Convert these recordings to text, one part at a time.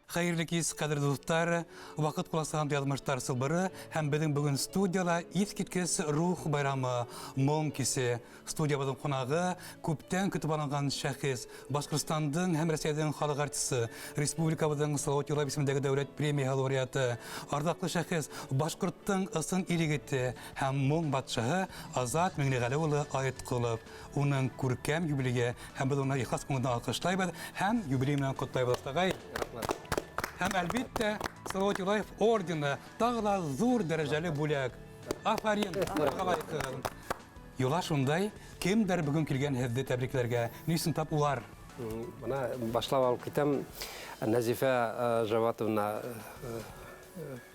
Хәйерле кис, ҡәҙерле дуҫтар! Ваҡыт ҡуласаған яҙмыштар сылбыры һәм беҙҙең бөгөн студияла иҫ киткес рух байрамы, моң кисе. Студиябыҙҙың ҡунағы күптән көтөп алынған шәхес, Башҡортостандың һәм Рәсәйҙең халыҡ артисы, республикабыҙҙың Салауат Юлаев исемендәге дәүләт премияһы лауреаты, арҙаҡлы шәхес, башҡорттоң ысын ир-егете һәм моң батшаһы Азат Миңлеғәле улы Айтҡолов. Уның күркәм юбилее һәм беҙ уны ихлас күңелдән алҡышлайбыҙ һәм юбилей менән ҡотлайбыҙ, ағай. Һәм, әлбиттә, Салават Юлаев ордены тағы ла ҙур дәрәжәле бүләк. Афарин, лайыҡһығыҙ. Йола шундай, кемдәр бөгөн килгән һеҙҙе тәбрикләргә? Ни өсөн тап улар? Бына башлап алып китәм. Нәзифә Жаватовна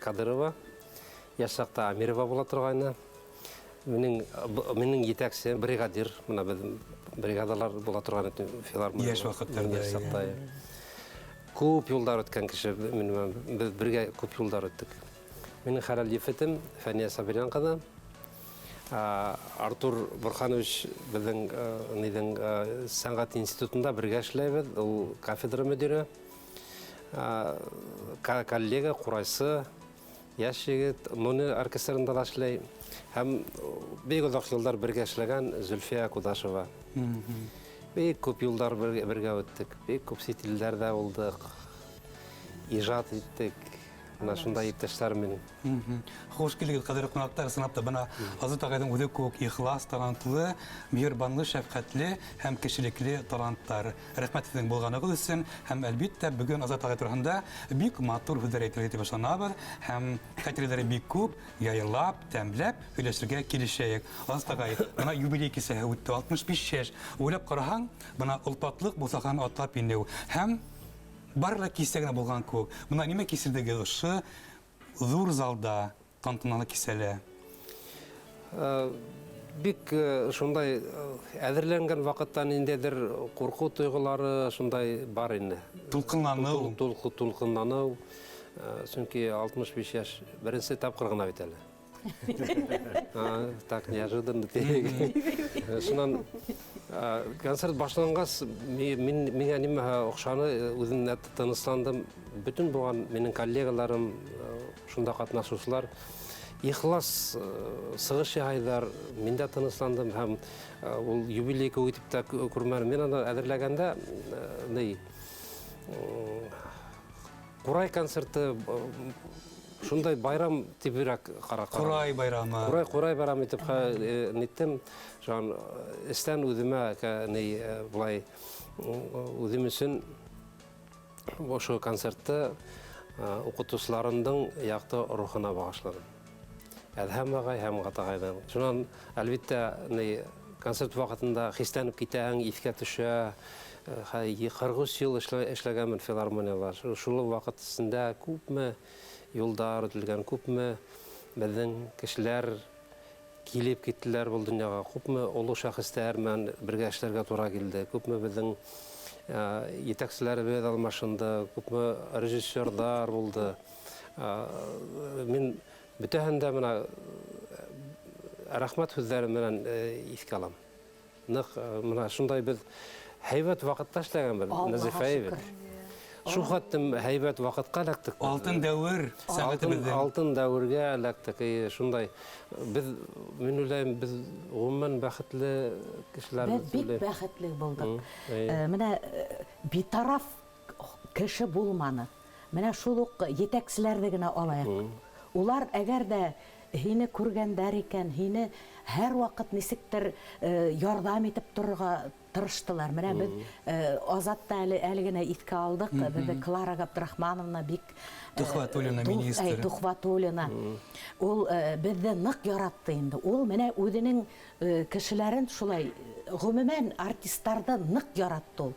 Кадырова, яшь чакта Амирова була торгайны. Минең минең етәксе бригадир, менә беҙ бригадалар була торган иде филармония. Йәш ваҡыттарҙа. Йәш чакта. Күп юлдар үткән кеше, мин беҙ бергә күп юлдар үттек. Минең хәләл ефетем Фәния Сабирян ҡыҙы. Артур Бурханович беҙҙең ниҙең сәнғәт институтында бергә эшләйбеҙ, ул кафедра мөдире. Коллега, ҡурайсы. Яшь егет Нуни оркестрында да эшләй һәм бик озак еллар бергә эшләгән Зөлфия Кудашева. Бик күп юлдар бергә үттек, бик күп сит илләрдә булдык, ижат иттек. Менә шундай иптәшләрем минем. Хуш килдегеҙ, ҡәҙерле ҡунаҡтар. Ысынлап та, бына Азат ағайҙың үҙе кеүек ихлас, талантлы, миһербанлы, шәфҡәтле һәм кешелекле таланттар. Рәхмәт һеҙҙең булғанығыҙ өсөн һәм, әлбиттә, бөгөн Азат ағай тураһында бик матур һүҙҙәр әйтелер дип ышанабыҙ һәм хәтирәләре бик күп, яйлап, тәмләп һөйләшергә килешәйек. Азат ағай, бына юбилей кисәһе үтте, 65 йәш. Уйлап ҡараһаң, бына олпатлыҡ бусағаһын атлап инеү һәм бары ла кисә генә булған кеүек. Бына нимә кисерҙегеҙ ошо ҙур залда? Тантаналы кисәлә. Бик шундай әҙерләнгән ваҡытта ниндәйҙер ҡурҡыу тойғолары шундай бар ине. Тулҡынланыу. Тулҡынланыу. Сөнки 65 йәш беренсе тапҡыр ғына бит әле. Так неожиданно. Шунан концерт башланғас, мин миңә нимәһе оҡшаны, үҙем дә тынысландым. Бөтөн булған минең коллегаларым, Шунда ҡатнашыусылар ихлас сығыш яһайҙар. Мин дә тынысландым һәм ул юбилей кеүек итеп тә күрмәнем. Мин аны әҙерләгәндә ни Ҡурай концерты шундай байрам тибрәк ҡара. Ҡурай байрамы. Ҡурай, ҡурай байрамы итеп ниттем. Шунан эстән үҙемә ни былай үҙем өсөн Ошо концертты уҡытыусыларымдың яҡты рухына бағышланым. Әҙһәм ағай һәм Ғатағайҙың. Шунан, әлбиттә, ни, концерт ваҡытында хисләнеп китәһең, иҫкә төшә. 43 йыл эшләгәнмен филармонияла. Шул ваҡыт эсендә күпме юлдар үтелгән, күпме беҙҙең кешеләр Килеп киттеләр был дөньяга. Күпме олы шәхесләр белән бергә эшләргә тура килде, күпме безнең җитәкчеләребез алмашынды, күпме режиссердар булды. Мин бөтәһен дә менә рәхмәт сүзләре белән искә алам. Нык менә шундай без һәйбәт вакытта эшләгәнбез, Нәзифә әйбәт. Шул хәтлем һәйбәт вакытка эләктек. Алтын дәүер сәнгатебездә. Алтын дәүергә эләктек, әйе, шундай. Без, мин уйлайм, без гомумән бәхетле кешеләр. Без бик бәхетле булдык. Менә битараф кеше булманы. Менә шул ук етәкчеләрне генә алайык. Улар әгәр дә һине күргәндәр икән, һине һәрвакыт ничектер ярдәм итеп торырга тырыштылар. Менә без Азат та әле әле генә искә алдык, безне Клара Габдрахмановна бик Тухватуллина министр. Тухватуллина. Ул безне нык яратты инде. Ул менә үзенең кешеләрен шулай, гомумән, артистларны нык яратты ул.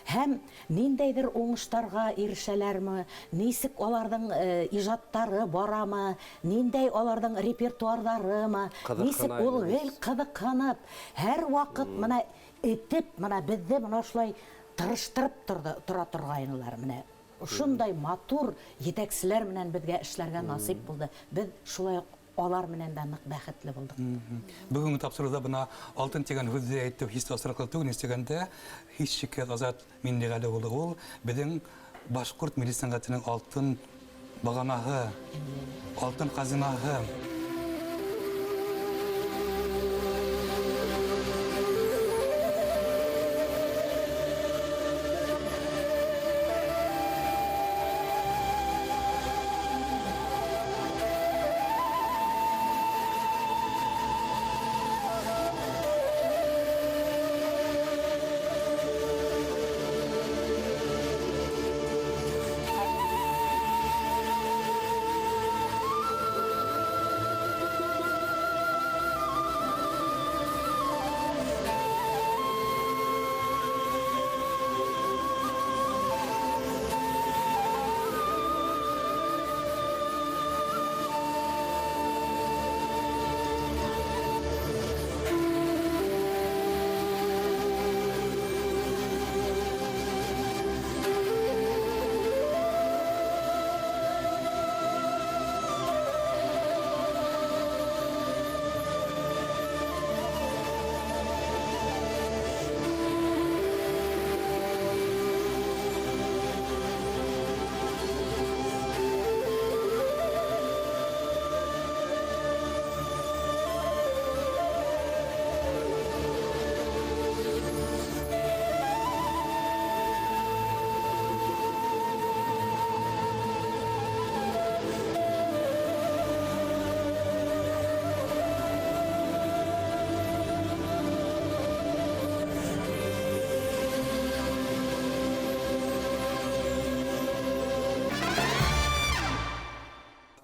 Һәм ниндәйдер уңыштарга ирешәләрме, ничек аларның иҗатлары барамы, ниндәй аларның репертуарларымы, ничек ул гел кызыксынып, һәрвакыт менә этеп, менә безне менә шулай тырыштырып торды, тора торгайнылар. Менә шундай матур җитәкчеләр белән безгә эшләргә насыйп булды. Без шулай ук Алар менән дә нык бәхетле булдык. Бүгенге тапшыруда бына алтын тигән һүҙҙе әйтеү һис тә осраҡлы түгел, нисек тигәндә, һис шикһеҙ Азат Миннеғәле улы ул беҙҙең Башҡорт милли сәнғәтенең алтын бағанаһы, алтын хазинаһы.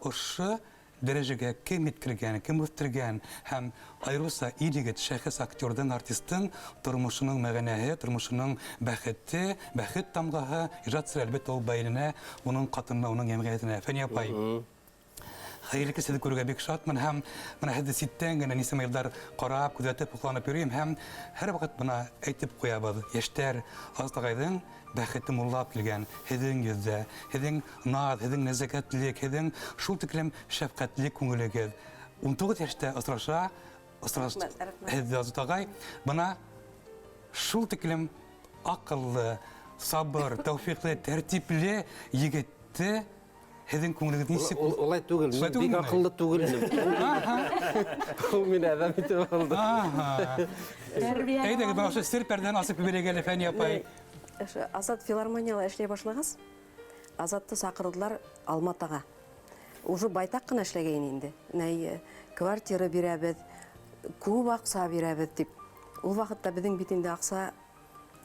Ошо дәрәжәгә кем еткергән, кем үҫтергән һәм айырыуса ир-егет, шәхес, актерҙың, артистың тормошоноң мәғәнәһе, тормошоноң бәхете, бәхет тамғаһы, ижад сере, әлбиттә, ул бәйләнә уның ҡатынына, уның йәмғиәтенә. Фәниә апай, хәйерле кис, һеҙҙе күрергә бик шатмын һәм бына һеҙҙе ситтән генә нисәмә йылдар ҡарап, күҙәтеп, һоҡланып йөрөйөм һәм һәр ваҡыт бына әйтеп ҡуябыҙ: йәштәр, Азат ағайҙың бәхете муллап килгән, һеҙҙең йөҙҙә, һеҙҙең наҙ, һеҙҙең нәзәкәтлек, һеҙҙең шул тиклем шәфҡәтле күңелегеҙ. 19 йәштә осраша, осраш һеҙҙе Азат ағай, бына шул тиклем аҡыллы, сабыр, тәүфиҡле, тәртипле егетте һеҙҙең күңелегеҙ нисек? Улай түгел, мин бик аҡыллы түгел инем. Ул мине әҙәм итеп алды. Әйҙәгеҙ, бына ошо сер пәрҙәһен асып ебәрәйек әле, Фәниә апай. Ошо Азат филармонияла эшләй башлағас, Азатты саҡырҙылар Алматаға. Уже байтаҡ ҡына эшләгәйне инде. Нәй, квартира бирәбеҙ, күп аҡса бирәбеҙ тип. Ул ваҡытта беҙҙең бит инде аҡса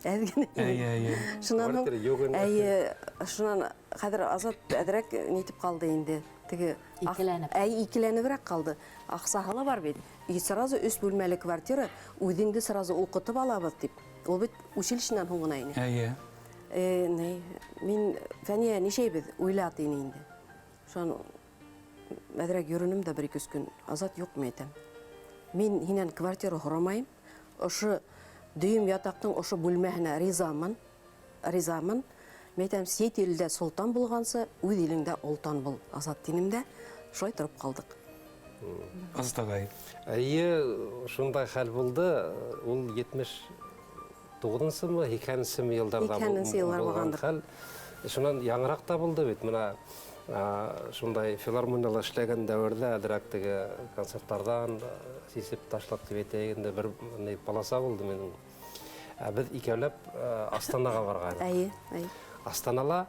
әҙ генә. Әйе, әйе. Шунан һуң, Квартира юҡ инде. әйе, шунан хәҙер Азат әҙерәк нитеп ҡалды инде. Теге Икеләнеп. Әй, икеләнеберәк ҡалды. Аҡсаһы ла бар бит. И сразу өс бүлмәле квартира, үҙеңде сразу уҡытып алабыҙ тип. Ул бит училищенан һуң ғына ине. Әйе. Ни, мин Фәниә нишәйбеҙ уйлат ине инде. Шунан әҙерәк йөрөнөм дә бер-ике өс көн. Азат юҡ, мин әйтәм. Мин һинән квартира һорамайым. Ошо дөйөм ятаҡтың ошо бүлмәһенә ризамын. Ризамын. Мин әйтәм, сит илдә солтан булғансы, үҙ илеңдә олтан бул, Азат тинем дә. Шулай тороп ҡалдыҡ. Азат ағай. Эйе, шундай хәл булды. Ул етмеш туғыҙынсымы, һикһәненсеме йылдарҙа Һикһәненсе йылдар булған булғандыр. хәл. Шунан яңыраҡ та булды бит. Бына, шундай филармонияла эшләгән дәүерҙә әҙерәк теге концерттарҙан сисеп ташлап тип әйтәйек инде, бер ни полоса булды минең. Ә беҙ икәүләп, Астанаға барған. Әйе, әйе. Астанала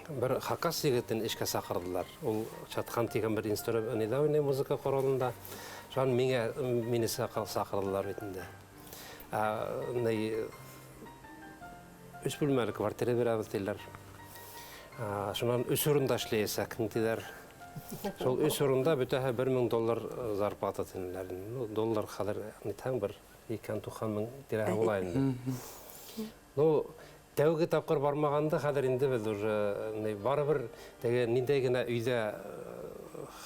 бер хакас егетен эшкә саҡырҙылар. Ул чатхан тигән бер инструмент ниҙә уйнай музыка ҡоралында. Шунан мине саҡырҙылар бит инде. Өс бүлмәле квартира бирәбеҙ тиләр. Шунан өс урында эшләйәсәкһең тиҙәр. Шул өс урында бөтәһе бер мең доллар зарплата тинеләр. Ну, доллар хәҙер нитһәң бер икән туҡһан мең тирәһе була инде. Ну, тәүге тапҡыр бармағанда хәҙер инде беҙ уже, ни, барыбер теге ниндәй генә өйҙә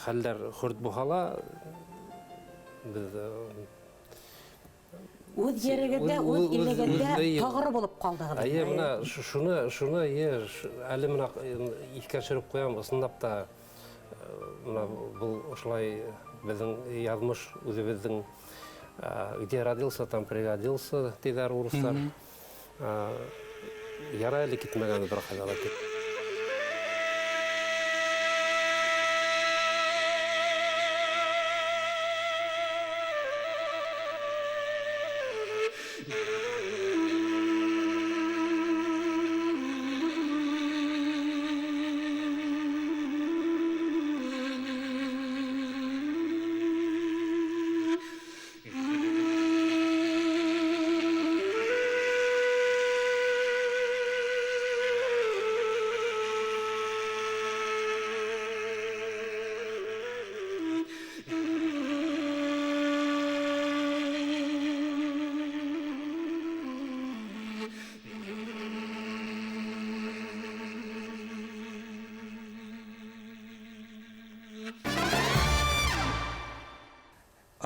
хәлдәр хөрт булһа ла, беҙ Үҙ ерегеҙҙә, үҙ илегеҙҙә тоғро булып ҡалдығыҙ. Әйе, бына шуны, әйе, әле бына иҫкә төшөрөп ҡуям, ысынлап та, бына был ошолай беҙҙең яҙмыш үҙебеҙҙең, где родился, там пригодился, тиҙәр урыҫтар. Ярай әле китмәгән бер ҡайҙа ла тип.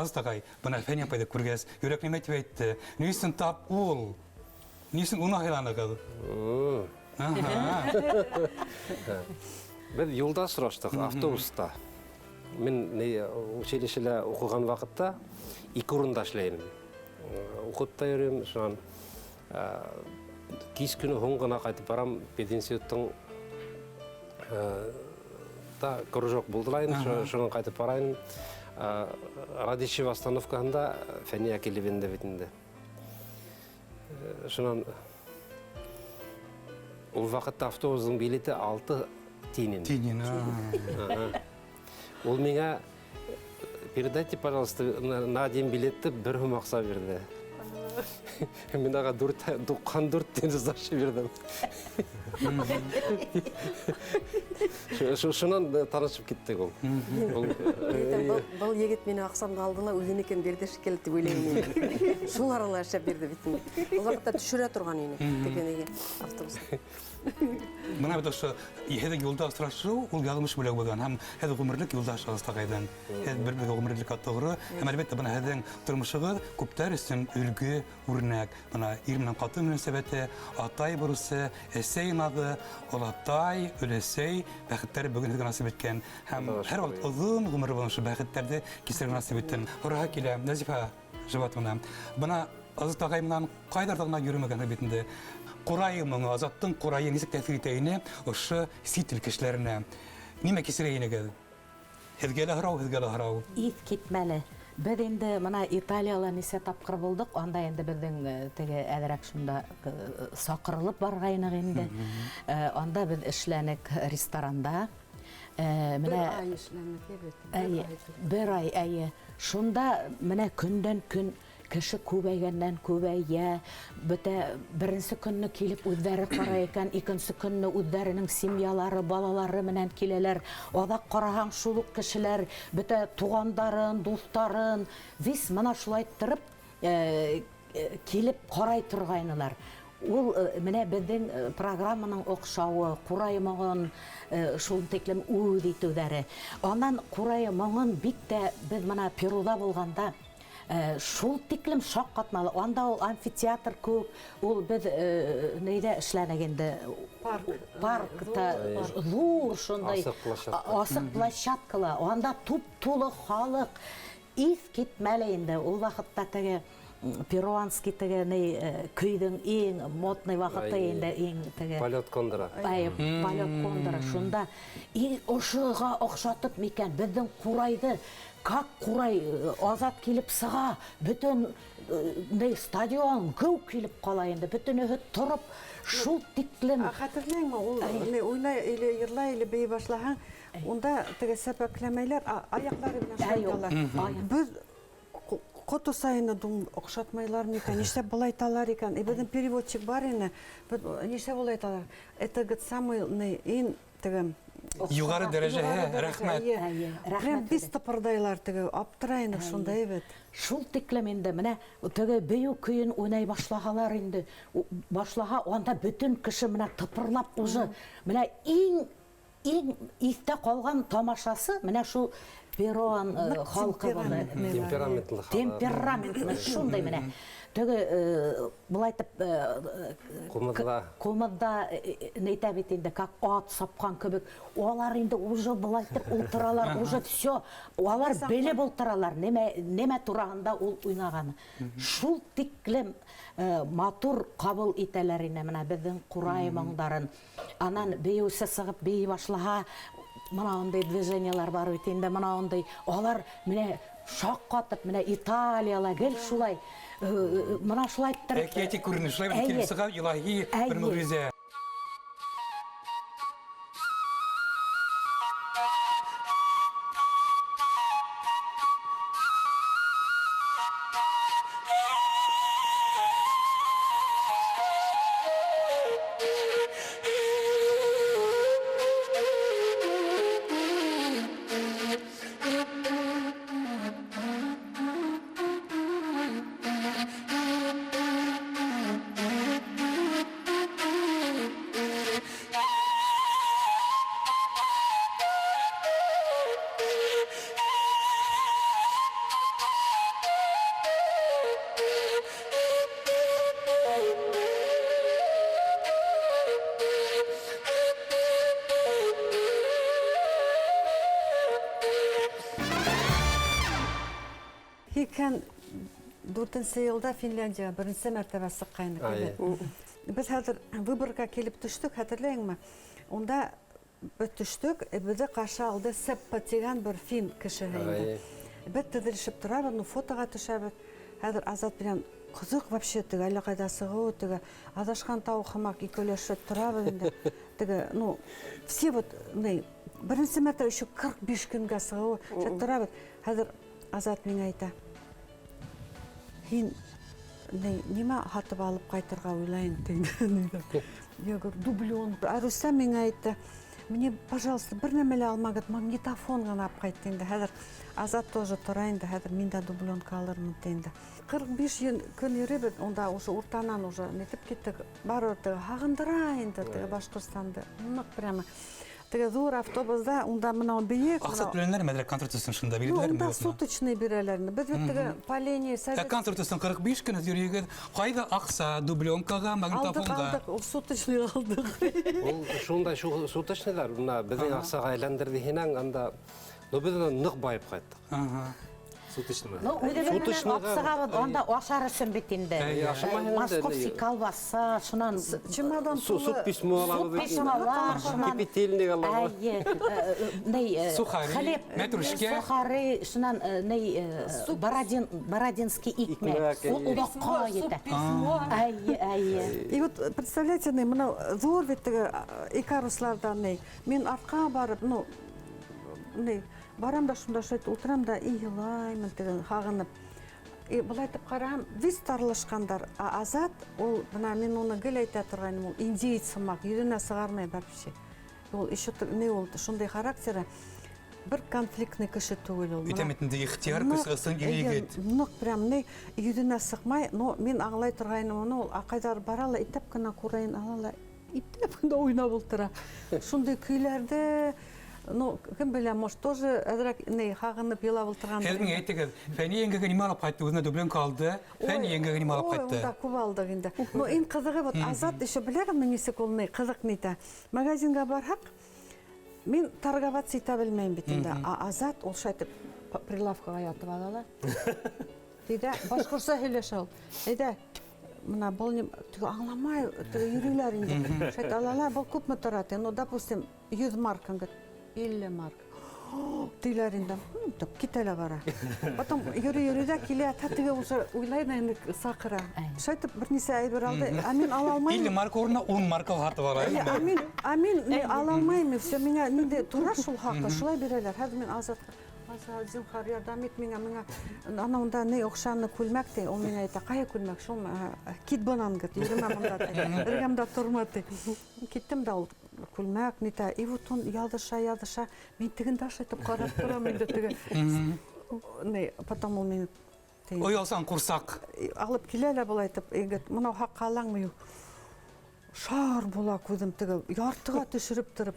Азат ағай, бына Фәниә апайҙы күргәс, йөрәк нимә тип әйтте? Ни өсөн тап ул? Ни өсөн уны һайланығыҙ? Беҙ юлда осраштыҡ, автобуста. Мин училищела уҡыған ваҡытта ике урында эшләй инем. Уҡып та йөрөйөм, шунан кис көнө һуң ғына ҡайтып барам, пединституттың та кружок булды ла инде, шунан ҡайтып барайым. Радищева остановкаһында Фәниә килеп инде бит инде. Шунан ул ваҡытта автобусың билеты 6 тин инде. Тин, Ул миңә передайте, пожалуйста, на один билет тип бер һум аҡса бирҙе. Мин ага 94 тин сдача бирҙем. Шунан танышып киттек ул. Был егет мине аҡсамды алды ла үҙенекен бирҙе шикелле тип уйлайым мин. Шул арала эшләп бирҙе бит инде. Ул ваҡытта төшөрә торған ине, тегенеге автобусҡа. Бына бит ошо һеҙҙең юлда осрашыу ул яҙмыш бүләге булған һәм һеҙ ғүмерлек юлдаш ағастағайҙың. Һеҙ бер-бергә ғүмерлеккә тоғро һәм әлбиттә бына һеҙҙең тормошоғоҙ күптәр өсөн өлгө, үрнәк. Бына ир менән ҡатын мөнәсәбәте, атай бурысы, әсәй наҙы, олатай, өләсәй бәхеттәре бөгөн һеҙгә насип иткән һәм һәр ваҡыт оҙон ғүмер булған ошо бәхеттәрҙе кисерергә насип итһен. Һораһы килә, Нәзифә Жибатовна, бына Азат ағай менән ҡайҙарҙа ғына йөрөмәгәнһең бит инде. Ҡурайы моңо, Азаттың ҡурайы нисек тәьҫир итә ине ошо сит ил кешеләренә? Нимә кисерә инегеҙ? Һеҙгә лә һорау, һеҙгә лә һорау. Иҫ китмәле. Беҙ инде бына Италияла нисә тапҡыр булдыҡ, анда инде беҙҙең теге әҙерәк шунда саҡырылып барғайныҡ инде. Анда беҙ эшләнек ресторанда. Бер ай эшләнек, әйбәт. Әйе, бер ай, әйе. Шунда менә көндән көн кеше күбәйгәндән күбәйә, бөтә беренсе көнне килеп үҙҙәре ҡарай икән, икенсе көнне үҙҙәренең семьялары, балалары менән киләләр. Аҙаҡ ҡараһаң, шул уҡ кешеләр бөтә туғандарын, дуҫтарын, вис мына шулай иттереп килеп ҡарай торғайнылар. Ул менә беҙҙең программаның оҡшауы, ҡурай моңон шул тиклем үҙ итеүҙәре. Анан ҡурай моңон бик тә беҙ мына Перуда булғанда шул тиклем шаҡ ҡатмалы. Анда ул амфитеатр күп, ул беҙ нейҙә эшләнек инде? Парк. Паркта ҙур шундай Асыҡ площадка. асыҡ площадкала. Анда туп-тулы халыҡ. Иҫ китмәле инде. Ул ваҡытта теге перуанский теге ни көйҙөң иң модный ваҡыты Ай, инде, иң теге Полет кондора. Ай, полет кондора. Шунда и ошоға оҡшатып микән беҙҙең ҡурайҙы, как ҡурай Азат килеп сыға, бөтөн ни стадион геү килеп ҡала инде, бөтөнөһө тороп шул тиклем. А, хәтерләйеңме, ул Ай. ни уйнай или йырлай или бейей башлаһаң, Ай. унда теге сәпәкләмәйләр, аяҡлары менән Ай, шайталар. ай. Беҙ ҡото сайына дум оҡшатмайлар микән, нишләп былай италар икән? И беҙҙең переводчик бар ине, беҙ нишләп былай италар? Это, говорит, самый ни, иң теге Юғары дәрәжәһе, Юғары дәрәжә, рәхмәт. әйе. Әйе, Прям рәхмәт бис һеҙгә. тыпырҙайлар теге, аптырай инек Әйе. шунда, әйбәт. Шул тиклем инде, менә теге бейеү көйөн уйнай башлаһалар инде, башлаһа, анда бөтөн кеше менә тыпырлап уже, менә иң иҫтә ҡалған тамашасы менә шул перуан Ныҡ халҡы булды. темпераментлы. Темпераментлы халыҡ. Темпераментлы, шундай менә. Теге былай итеп Ҡумыҙҙа. Ҡумыҙҙа нәйтә бит инде, как ат сапҡан кебек. Алар инде уже былай итеп ултыралар, уже все. Алар белеп ултыралар, нәмә тураһында ул уйнағаны. Шул тиклем матур ҡабул итәләр ине менә беҙҙең ҡурай моңдарын. Анан бейеүсе сығып бейей башлаһа, мына ундай движениялар бар бит инде, мына ундай. Алар менә шаҡ ҡатып, менә Италияла гел шулай, мына шулай иттереп. Әкиәти күренеш, шулай бит килеп сыға, илаһи бер мөғжизә. Һикһән дүртенсе йылда Финляндияға беренсе мәртәбә сыҡҡайныҡ. Беҙ хәҙер Выборгка килеп төштөк, хәтерләйһеңме? Унда беҙ төштөк, беҙҙе ҡаршы алды Сеппа тигән бер фин кешеһе инде. Беҙ теҙелешеп торабыҙ, ну фотоға төшәбеҙ. Хәҙер Азат менән ҡыҙыҡ вообще теге, әллә ҡайҙа сығыу, теге аҙашҡан тауыҡ һымаҡ икәүләшеп торабыҙ инде. Теге, ну, все вот, ни, беренсе мәртәбә еще 45 көнгә сығыуы, шәп торабыҙ. Хәҙер Азат миңә әйтә: Һин нимә һатып алып ҡайтырға уйлайың, ти. Я говорю, дублён. А Рустам миңә әйтте: Мне, пожалуйста, бер нәмә лә алмағыҙ, магнитофон ғына алып ҡайт, инде. Хәҙер Азат тоже тора инде, хәҙер мин дә дублёнка алырмын, ти инде. 45 көн йөрөбөҙ, унда уже уртанан уже нитеп киттек. Барыбер теге һағындыра инде теге Башҡортостанды. Ныҡ прямо. Теге ҙур автобусда, унда мынау бейек, Аҡса мынау түләнәләрме, әҙерәк концерт өсөн шунда Ну, бирҙеләрме, унда юҡмы? суточный бирәләр инде. Беҙ бит теге по линии совет Ә концерт өсөн 45 көн йөрөйһөгөҙ. Ҡайҙа аҡса? Дубленкаға, магнитофонға? Алдыҡ, алдыҡ, ул суточный алдыҡ. Ул шундай суточныйҙар, бына беҙҙең аҡсаға әйләндерҙе һинәң, анда, ну, беҙ унан ныҡ байып ҡайттыҡ. Суточный. Ну, үҙебеҙ менән Суточныйға аҡсағабыҙ, анда ашар өсөн бит инде. Әйе, ашамайһың инде, Московский ни. колбаса, шунан Чемодан тулы. Суп письмо алабыҙ. Суп письмолар, шунан. Кипятильник алабыҙ. Әйе, ней, Сухари, хлеб, мәтрүшкә. Сухари, шунан, ней, бородинский икмәк. Икмәк, Ул әйе. оҙаҡҡа Суп етә. письмо. Әйе, әйе. И вот, представляете, ней, мынау ҙур бит теге икарусларҙан, ней, мин артҡа барып, ну, ней, барам да шунда шулай ултырам да и илаймын теге һағынып. И былай итеп ҡараһам, виз тарлашҡандар. А Азат, ул, бына мин уны гел әйтә торғайным, ул индеец һымаҡ, йөҙөнә сығармай вообще. Ул еще не ул шундай характеры, бер конфликтный кеше түгел ул. Әйтәм бит инде, ихтыяр көсө ысын ир егет. Ныҡ прям не йөҙөнә сыҡмай, но мин аңлай торғайным уны, ул аҡайҙар бара ла, ипләп кенә ҡурайын ала ла, ипләп кенә уйнап ултыра. Шундай көйләрҙе, ну, кем белә, может, тоже әҙерәк не һағынып илап ултырғандыр. Һеҙ миңә әйтегеҙ, Фәниә еңгәгә нимә алып ҡайтты? Үҙенә дубленка алды. Фәниә еңгәгә нимә алып Ой, ҡайтты? унда күп алдыҡ инде. Но иң ҡыҙығы, вот Азат еще беләһеңме, нисек ул ни, ҡыҙыҡ нитә. Магазинға барһаҡ, мин торговаться итә белмәйем бит инде. А Азат ул шулай итеп прилавкаға ятып ала ла. Тейҙә, башҡортса һөйләшә ул. Әйҙә, мына был ни, теге аңламай, теге йөрөйләр инде. Шулай итеп ала ла, был күпме тора ти? Ну, допустим, 100 марка, говорит, 50 марк. Тиләр инде, тип китә лә бара. Потом йөрөй-йөрөй ҙә килә, та теге уже уйлай ҙа инде саҡыра. Шулай итеп бер нисә әйбер алды. Ә мин ала алмайым. 50 марка урынына 10 марка һатып ала, Әйе, әйеме? ә мин не ала алмайым, все, миңә ниндәй тура шул хаҡы, шулай бирәләр. Хәҙер мин Азатҡа, Азат, зинһар, ярҙам ит миңә, миңә ана унда ни оҡшаны күлмәк ти, ул миңә әйтә, ҡайһы күлмәк, шулмы? Кит бынан, говорит, йөрөмә бында, ти. Эргәмдә торма, ти. Киттем дә ул күлмәк, нитә. И вот он яҙыша, яҙыша. Мин тегендә шулай итеп ҡарап торам инде теге. Ни, потом ул мине ти. Оялсан ҡурсаҡ. Алып килә лә былай итеп, егет, мынау хаҡҡа алаңмы? Шар була күҙем теге, яртыға төшөрөп тороп.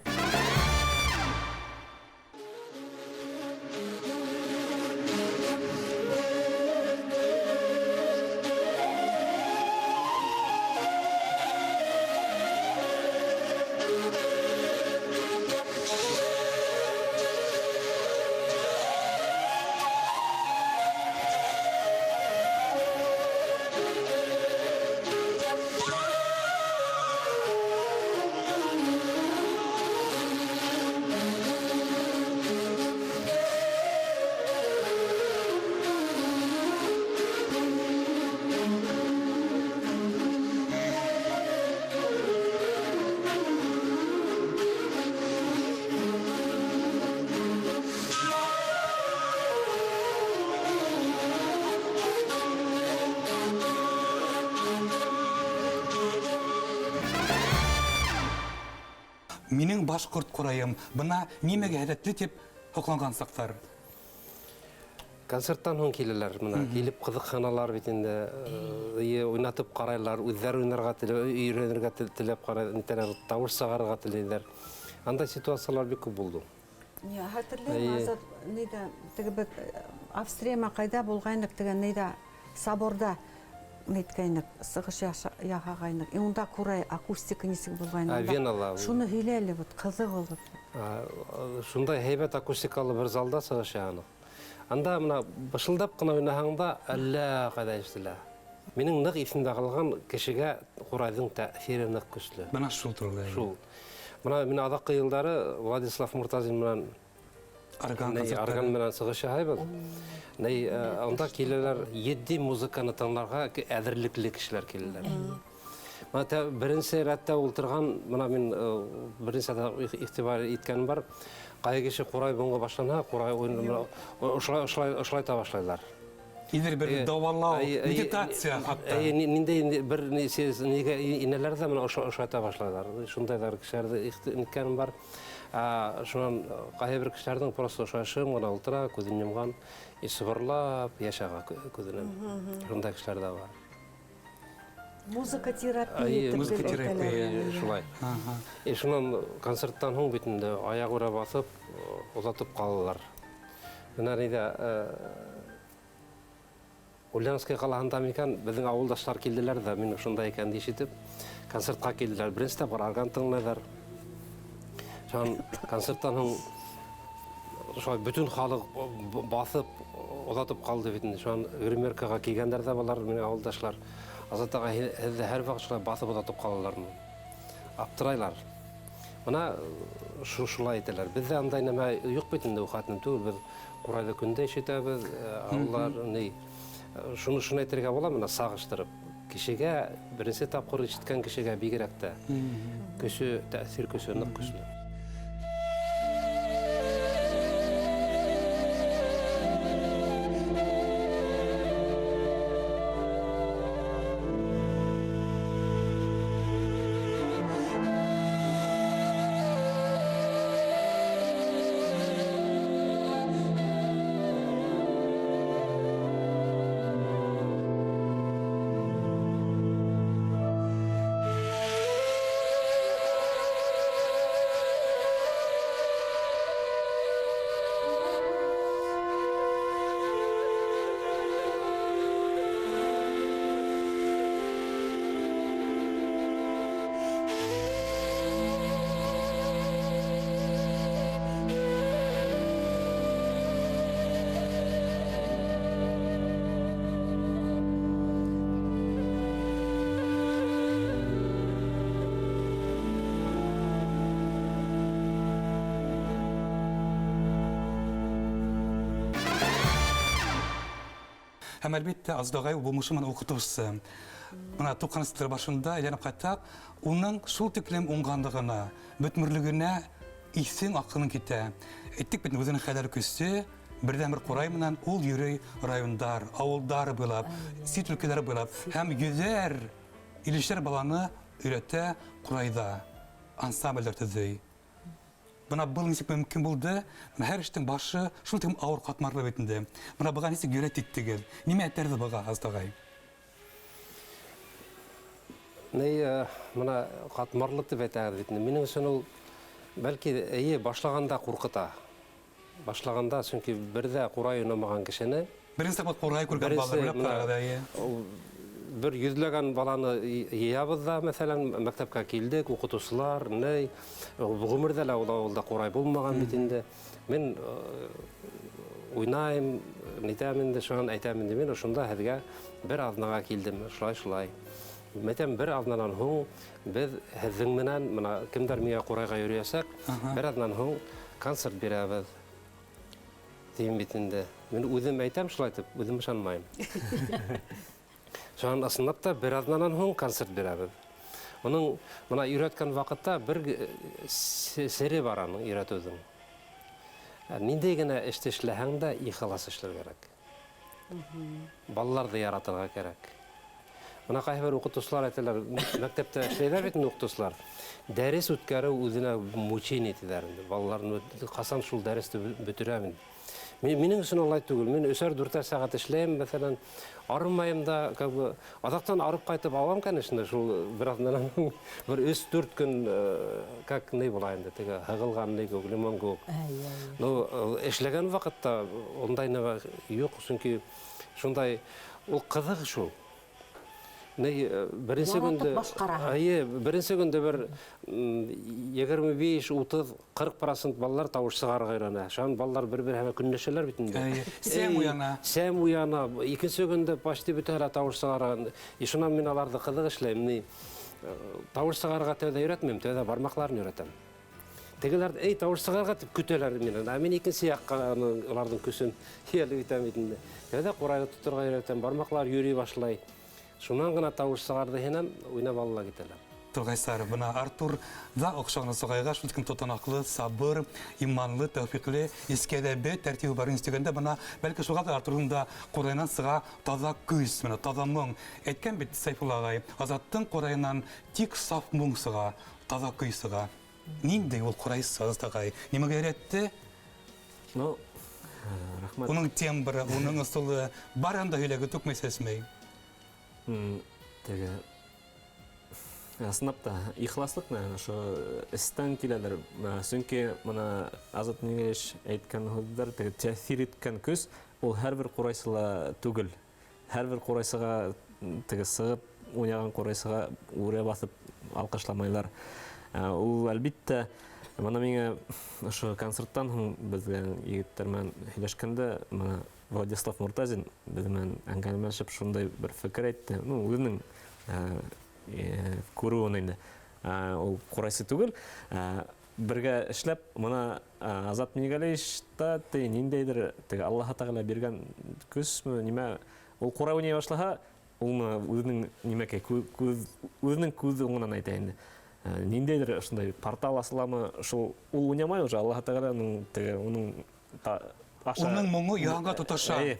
Минең башҡорт ҡурайым бына нимәгә һәләтле тип һоҡланған саҡтар. Концерттан һуң киләләр бына, килеп ҡыҙыҡһыналар бит инде, уйнатып ҡарайлар, үҙҙәре уйнарға теләп, өйрәнергә теләп ҡарай, нитәләр, тауыш сығарырға теләйҙәр. Андай ситуациялар бик күп булды. Не, хәтерләйем, Азат, нейҙә, теге беҙ Австрияма ҡайҙа булғайныҡ, теге нейҙә, соборҙа ниткәйнек, сығыш яһағайныҡ. И унда ҡурай акустика нисек булғайны. Венала. Шуны һөйлә әле, вот, ҡыҙыҡ ул. Шундай һәйбәт акустикалы бер залда сығыш яһаныҡ. Анда мына бышылдап ҡына уйнаһаң да әллә ҡайҙа ишетелә. Минең ныҡ иҫемдә ҡалған кешегә ҡурайҙың тәьҫире ныҡ көслө. Бына шул турала. Шул. Бына мин аҙаҡҡы йылдары Владислав Муртазин менән орган орган менән сығыш яһайбыҙ. Анда киләләр етди музыканы тыңларға әҙерлекле кешеләр киләләр. Бына беренсе рәттә ултырған, бына мин беренсе иғтибар иткәнем бар. Ҡайһы кеше ҡурай моңға башланһа, ҡурай уйын ошолай та башлайлар. Инер бер дауалау, медитация хатта. Ниндәй бер нигә инәләр ҙә бына ошолай та башлайлар. Шундайҙар кешеләрҙе иткәнем бар. Шунан ҡайһы бер кешеләрҙең просто ошолай шым ғына ултыра, күҙен йомған, и сыбырлап йәшәгә күҙенән. Шундай кешеләр ҙә бар. Музыка терапия. Музыка терапия. Шулай. И шунан концерттан һуң бит инде аяғүрә баҫып, оҙатып ҡалалар. Бына ниҙә, Ульяновский ҡалаһында микән, беҙҙең ауылдаштар килделәр ҙә, мин ошонда икәнде ишетеп, концертҡа килделәр. Беренсе тапҡыр орган тыңлайҙар. Шунан концерттан һуң шулай бөтөн халыҡ баҫып, оҙатып ҡалды бит инде. Шунан гримеркаға килгәндәр ҙә былар, минең ауылдашлар. Азат ағай, һеҙҙе һәр ваҡыт шулай баҫып оҙатып ҡалалармы? Аптырайлар. Бына шулай әйтәләр. Беҙҙә андай нәмә юҡ бит инде, ул хәтлем түгел. Беҙ ҡурайҙы көндә ишетәбеҙ, алар ни. Шуны әйтергә була, бына сағыштырып. Кешегә, беренсе тапҡыр ишеткән кешегә бигерәк тә көсө, тәьҫир көсө ныҡ көслө. Һәм әлбиттә, Азат ағай булмышы менән уҡытыусы. Бына туҡһанынсы башында әйләнеп ҡайтһаҡ, уның шул тиклем уңғанлығына, бөтмөрлөгөнә иҫең аҡылың китә. Әйттек бит, үҙенең хәләл көсө, берҙән-бер ҡурай менән ул йөрөй райондар, ауылдар буйлап, сит өлкәләр буйлап һәм йөҙәр илештәр баланы өйрәтә ҡурайҙа, ансамблдәр төҙөй. Бына был нисек мөмкин булды? Бына һәр эштең башы шул тиклем ауыр ҡатмарлы бит инде. Бына быға нисек йөрәт иттегеҙ? Нимә этәрҙе быға, Азат ағай? Бына ҡатмарлы тип әйтәгеҙ бит инде. Минең өсөн ул бәлки эйе башлағанда ҡурҡыта. Башлағанда, сөнки бер ҙә ҡурай уйнамаған кешене Беренсе тапҡыр ҡурай күргән Беренсе балалар уйлап бына ҡарағыҙ, эйе. ул бер йөҙләгән баланы йыябыҙ ҙа, мәҫәлән, мәктәпкә килдек, уҡытыусылар, ни, ғүмерҙә лә ул ауылда ҡурай булмаған бит инде. Мин уйнайым, нитәм инде, шунан әйтәм инде, мин ошонда һеҙгә бер аҙнаға килдем, шулай, шулай. Мәйтәм, бер аҙнанан һуң беҙ һеҙҙең менән, бына кемдәр миңә ҡурайға йөрөйәсәк, бер аҙнанан һуң концерт бирәбеҙ. Тием бит инде. Мин үҙем әйтәм шулай тип, үҙем ышанмайым. Шунан ысынлап та бер аҙнанан һуң концерт бирәбеҙ. Уның бына өйрәткән ваҡытта бер сере бар аның өйрәтеүҙең. Ниндәй генә эште эшләһәң дә ихлас эшләр кәрәк. Балаларҙы яратырға кәрәк. Бына ҡайһы бер уҡытыусылар әйтәләр, мәктәптә эшләйҙәр бит инде уҡытыусылар. Дәрес үткәреү үҙенә мучение тиҙәр инде. Балаларны ҡасан шул дәресте бөтөрәм инде. Минең өсөн улай түгел. Мин өсәр-дүртәр сәғәт эшләйем, мәҫәлән, арымайым да, как бы, аҙаҡтан арып ҡайтып алам, конечно, шул бер аҙнанан һуң бер өс-дүрт көн, как ни була инде, теге һығылған ни кеүек, лимон кеүек. Ну, эшләгән ваҡытта ундай нәмә юҡ, сөнки шундай ул ҡыҙыҡ шул. Ни, беренсе Яратып көндө башҡараһың. Эйе, беренсе көндө бер, егерме биш, утыҙ, ҡырҡ процент балалар тауыш сығарырға өйрәнә. Шунан балалар бер-береһе менән көнләшәләр бит инде. Эйе, сәм Эй, уяна. Сәм уяна. Икенсе көндө почти бөтәһе лә тауыш сығара. И шунан мин аларҙы ҡыҙыҡ эшләйем. Ни, тауыш сығарырға тәүҙә өйрәтмәйем, тәүҙә бармаҡларын өйрәтәм. Тегеләр, эй, тауыш сығарға тип көтәләр минән. Ә мин икенсе яҡҡа уларҙың көсөн йәлеп итәм бит инде. Тәүҙә ҡурайҙы тоторға өйрәтәм, бармаҡлар йөрөй башлай. Шунан ғына тауыш сығарҙы һинән уйнап алла китәләр. Тургайсар, бына Артур да оҡшаған Сағайға шул тиклем тотанаҡлы, сабыр, иманлы, тәүфиҡле, искә әҙәбе, тәртибе бар инстигәндә бына бәлки шуға да Артурҙың да ҡурайынан сыға таҙа көс, бына таҙа моң. Әйткән бит Сәйфулла ағай, Азаттың ҡурайынан тик саф моң сыға, таҙа көй сыға. Ниндәй ул ҡурайсы, Азат ағай? Нимәгә өйрәтте? Ну, рәхмәт. Уның тембры, уның ысулы барыһын да һөйләге түкмәй сәсмәй. Теге ысынлап та ихласлыҡ менән ошо эстән киләлер. Сөнки бына Азат Мингәлиевич әйткән һүҙҙәр теге тәьҫир иткән көс ул һәр бер ҡурайсыла түгел. Һәр бер ҡурайсыға теге сығып уйнаған ҡурайсыға үрә баҫып алҡышламайлар. Ул әлбиттә бына миңә ошо концерттан һуң беҙгә егеттәр менән һөйләшкәндә бына Владислав Муртазин беҙ менән әңгәмәләшеп шундай бер фекер әйтте. Ну, үҙенең күреүен инде. Ул ҡурайсы түгел. Бергә эшләп, бына Азат Мингәлиевичта теге ниндәйҙер теге Аллаһы Тәғәлә биргән көсмө, нимә, ул ҡурай уйнай башлаһа, ул бына үҙенең нимәкәй, күҙ, үҙенең күҙ уңынан әйтә инде. Ниндәйҙер ошондай портал асыламы, шул ул уйнамай уже, Аллаһы Тәғәләнең теге уның аша Уның моңо яңға тоташа. Эйе.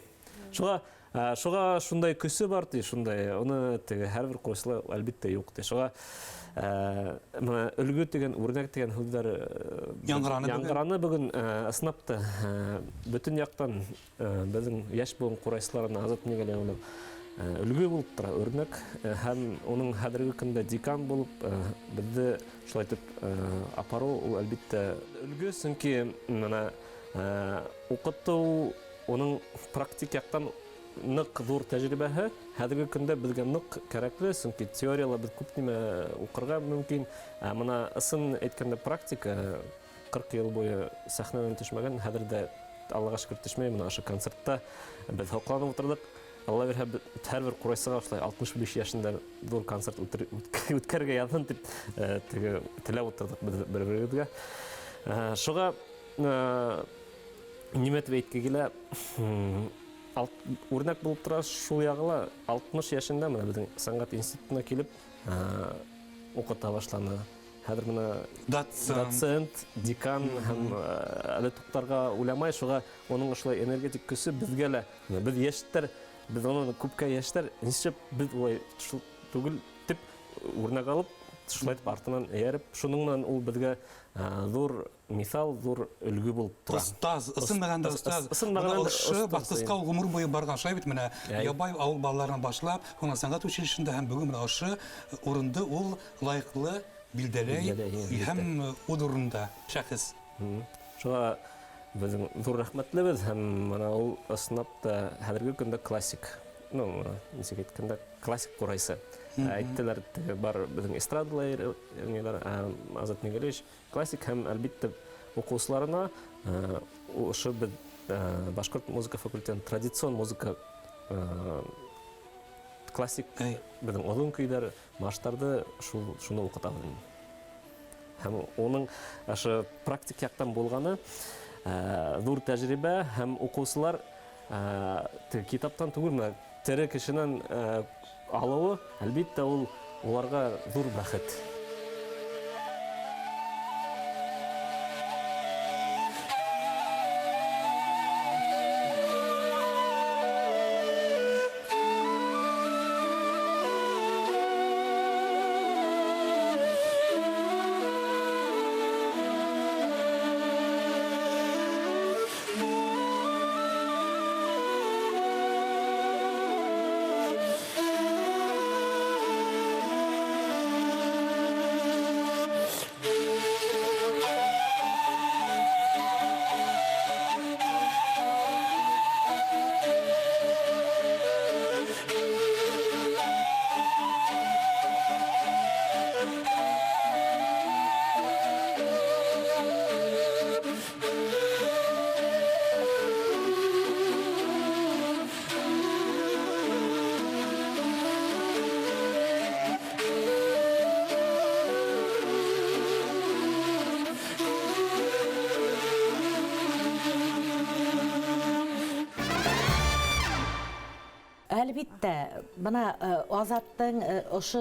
Шуға шундай көсө бар ти, шундай. Уны теге һәр бер ҡурайсыла әлбиттә юҡ ти. Шуға, бына өлгө тигән, үрнәк тигән һүҙҙәр Яңғыраны бөгөн. яңғыраны бөгөн, ысынлап та, бөтөн яҡтан, беҙҙең йәш быуын ҡурайсыларына Азат Мингәлиев, өлгө булып тора, үрнәк. Һәм уның хәҙерге көндә декан булып, беҙҙе шулай итеп апарыу ул әлбиттә өлгө, сөнки бына, уҡытыу уның практик яҡтан ныҡ ҙур тәжрибәһе хәҙерге көндә беҙгә ныҡ кәрәкле, сөнки теорияла беҙ күп нимә уҡырға мөмкин. Ә бына ысын әйткәндә практика 40 йыл буйы сәхнәнән төшмәгән, хәҙер дә Аллаға шөкөр төшмәй. Бына ошо концертта беҙ һоҡланып ултырҙыҡ. Алла бирһә, һәр бер ҡурайсыға ошолай 65 йәшендә ҙур концерт үткәрергә яҙһын тип теге теләп ултырҙыҡ беҙ бер-беребеҙгә. Шуға нимә тип әйтке килә? Үрнәк булып тора шул яғы ла, 60 йәшендә бына беҙҙең сәнғәт институтына килеп уҡыта башланы. Хәҙер бына Доцент. доцент, декан һәм әле туҡтарға уйламай, шуға уның ошолай энергетик көсө беҙгә лә, бына беҙ йәштәр, беҙ унан күпкә йәштәр, нишләп беҙ улай шул түгел тип үрнәк алып, шулай итеп артынан эйәреп, шуның менән ул беҙгә ҙур миҫал, ҙур өлгө булып тора. Остаз, ысын мәғәнәндә остаз. Ысын Бына мәғәнәндә ошо остаз, баҫҡысҡа эйе. ул ғүмер буйы барған, шулай бит менә Әй. Ябай ауыл балаларынан башлап, һуңынан сәнғәт училищеһында һәм бөгөн менә ошо урынды ул лайыҡлы билдәләй Билдәләй, эйе, һәм әлбиттә. үҙ урынында шәхес. Шуға беҙҙең ҙур рәхмәтлебеҙ һәм бына ул ысынлап та хәҙерге көндә классик. Ну, бына нисек әйткәндә, классик ҡурайсы. Әйттеләр, теге бар беҙҙең эстрадала ниләр, Азат Мингәлиевич классик һәм әлбиттә уҡыусыларына, ошо беҙ, башҡорт музыка факультетының традицион музыка, классик беҙҙең оҙон көйҙәр, марштарҙы шуны уҡытабыҙ инде. Һәм уның ошо практик яҡтан булғаны, ҙур тәжрибә һәм уҡыусылар, теге китаптан түгел, бына тере кешенән, алыуы, әлбиттә, ул уларға ҙур бәхет. Әлбиттә, бына Азаттың ошо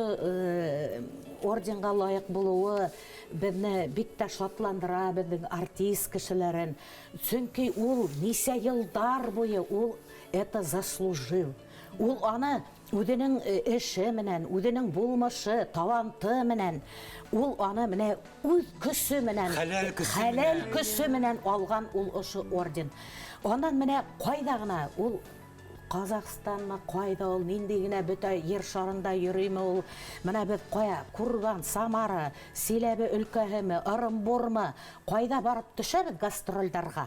орденға лайыҡ булыуы беҙҙе бик тә шатландыра, беҙҙең артист кешеләрен. Сөнки ул нисә йылдар буйы ул это заслужил. Ул аны үҙенең эше менән, үҙенең булмышы, таланты менән, ул аны менә үҙ көсө менән, Хәләл көсө хәләл менән. көсө менән алған ул ошо орден. Анан менә ҡайҙа ғына ул Ҡаҙағстанмы, ҡайҙа ул, ниндәй генә бөтә ер шарында йөрөймө ул. Менә беҙ ҡая, Курган, Самара, Силәбе өлкәһеме, Ырымбурмы, ҡайҙа барып төшәбеҙ гастролдарға?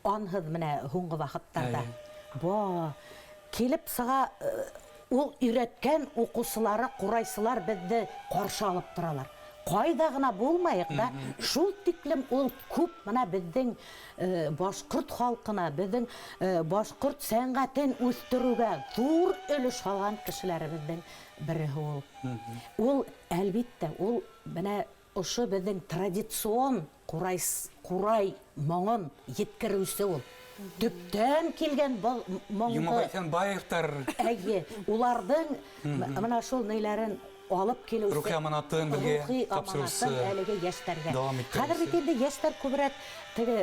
Анһыҙ менә һуңғы ваҡыттарҙа. Ба, килеп сыға, ул өйрәткән уҡыусылары, ҡурайсылар беҙҙе ҡаршы алып торалар. Ҡайҙа ғына булмайыҡ та, шул тиклем ул күп мына беҙҙең башҡорт халҡына, беҙҙең башҡорт сәнғәтен үҫтереүгә ҙур өлөш һалған кешеләребеҙҙең береһе ул. Ул, әлбиттә, ул менә ошо беҙҙең традицион ҡурай моңон еткереүсе ул. Төптән килгән был моңдо Йомабай Иҫәнбаевтар. Әйе, уларҙың мына шул ниләрен алып килеүсе, Рухи аманатын беҙгә рухи тапшырыусы аманатын әлеге йәштәргә. дауам иттереүсе. Хәҙер бит инде йәштәр күберәк теге,